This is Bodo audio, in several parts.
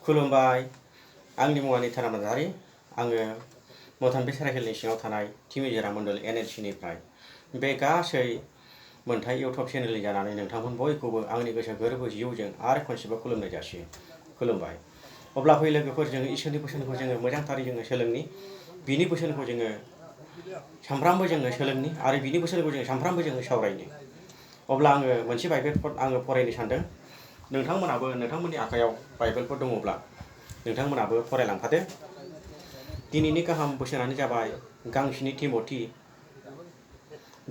खुलुमबाय आंनि मुङा निथाराम नार्जारी आङो मथानबे साराइकेलनि सिङाव थानाय थिमिजिरा मण्डल NLC-निफ्राय बे गासै मोनथाय इउटुब चेनेलनि जानानै नोंथांमोन बयखौबो आंनि गोसो गोरबो जिउजों आरो खनसेबाव खुलुमनाय जासियो खुलुमबाय अब्ला फै लोगोफोर जोङो इसोरनि बोसोनखौ जोङो मोजांथारै जोङो सोलोंनि बिनि बोसोनखौ जोङो सानफ्रामबो जोङो सोलोंनि आरो बिनि बोसोनखौ जोङो सानफ्रामबो जोङो सावरायनि अब्ला आङो मोनसे बाइबेल आङो फरायनो सानदों नोंथांमोनाबो नोंथांमोननि आखायाव बाइबेलफोर दङब्ला नोंथांमोनाबो फरायलांफादो दिनैनि गाहाम बोसोनानो जाबाय गांसेनि थिमथि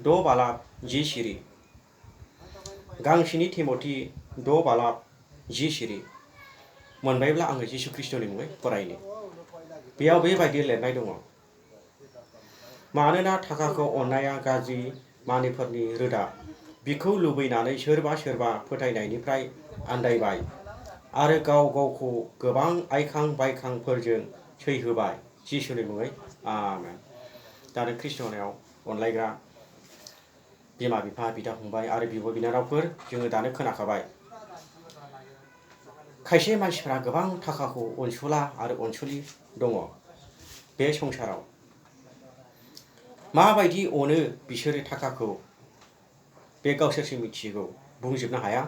6 बालाब 10 सिरि गांसेनि थिमथि 6 बालाब 10 सिरि मोनबायब्ला आङो जिसु ख्रिस्ट'नि मुङै फरायनो बेयाव बेबायदि लिरनाय दङ मानोना थाखाखौ अननाया गाज्रि मानिफोरनि रोदा बिखौ लुबैनानै सोरबा सोरबा फोथायनायनिफ्राय आन्दायबाय आरो गाव गावखौ गोबां आइखां बायखांफोरजों सैहोबाय जिसुनि मुङै आमेन दानो ख्रिस्ट'नायाव अनलायग्रा बिमा बिफा बिदा फंबाय आरो बिब' बिनानावफोर जोङो दानो खोनाखाबाय खायसे मानसिफ्रा गोबां थाखाखौ अनसुला आरो अनसुलि दङ बे संसाराव माबायदि अनो बिसोरो थाखाखौ बे गावसोरसो मिथिगौ बुंजोबनो हाया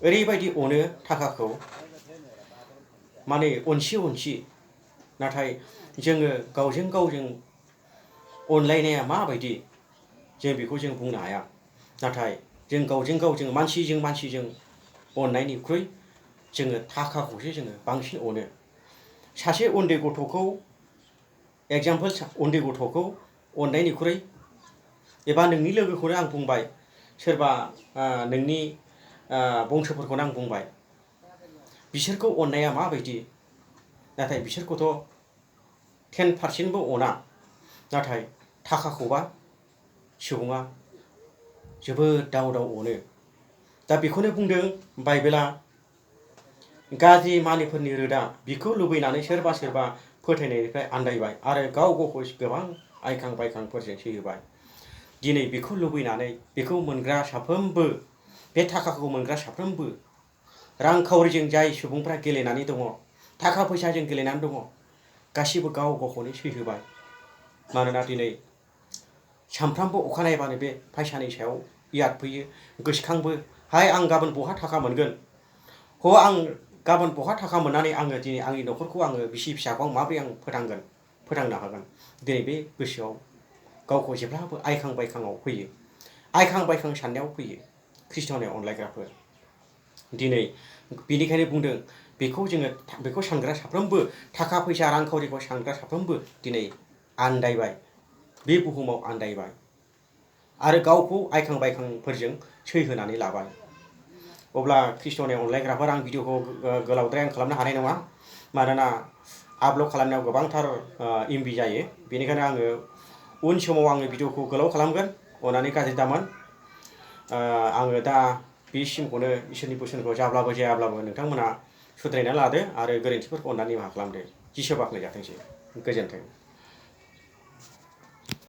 ओरैबायदि अनो थाखाखौ माने अनसि नाथाय जोङो गावजों गावजों अनलायनाया माबायदि जों बेखौ जों बुंनो हाया नाथाय जों गावजों गावजों मानसिजों अननायनिख्रुइ जोङो थाखाखौसो जोङो बांसिन अनो सासे उन्दै गथ'खौ एग्जाम्पल उन्दै गथ'खौ अननायनिख्रुइ एबा नोंनि लोगोखौनो आं बुंबाय सोरबा नोंनि बंस'फोरखौनो आं बुंबाय बिसोरखौ अननाया माबायदि नाथाय बिसोरखौथ' 10%बो अना नाथाय थाखाखौबा सुबुङा जोबोद दाव अनो दा बेखौनो बुंदों बाइबेला गाज्रि मानिफोरनि रोदा बिखौ लुबैनानै सोरबा सोरबा फोथायनायनिफ्राय आन्दायबाय आरो गाव गावखौ गोबां आइखां बायखांफोरजों सैहोबाय दिनै बेखौ लुबैनानै बेखौ मोनग्रा साफ्रोमबो बे थाखाखौ मोनग्रा साफ्रोमबो रांखावरिजों जाय सुबुंफ्रा गेलेनानै दङ थाखा फैसाजों गेलेनानै दङ गासिबो गाव गावखौनो सैहोबाय मानोना दिनै सानफ्रामबो अखानायबानो बे फैसानि सायाव याद फैयो गोसोखांबो हाय आं गाबोन बहा थाखा मोनगोन आं गाबोन बहा थाखा मोननानै आङो दिनै आंनि न'खरखौ आङो बिसि फिसाखौ माबोरै आं फोथांनो हागोन दिनै बे गोसोआव गावखौ जेब्लाबो आइखां बायखाङाव फैयो आइखां बायखां साननायाव फैयो ख्रिस्ट'नि अनलायग्राफोर दिनै बेनिखायनो बुंदों बेखौ सानग्रा साफ्रोमबो थाखा फैसा रांखावरिखौ सानग्रा साफ्रोमबो दिनै आन्दायबाय बे बुहुमाव आन्दायबाय आरो गावखौ आइखां बायखांफोरजों सैहोनानै लाबाय अब्ला ख्रिस्ट'नि अनलायग्राफोर आं भिडिअखौ गोलावद्राय आं खालामनो हानाय नङा मानोना आपल'ड खालामनायाव गोबांथार MB जायो बेनिखायनो आङो उन समाव आङो भिडिअखौ गोलाव खालामगोन अननानै गाज्रि दामोन आङो दा बेसिमखौनो इसोरनि बोसोनखौ जाब्लाबो जायाब्लाबो नोंथांमोना सुद्रायना लादो आरो गोरोन्थिफोरखौ अननानै निमाहा खालामदो जिसु बाख्नाय जाथोंसै गोजोन्थों।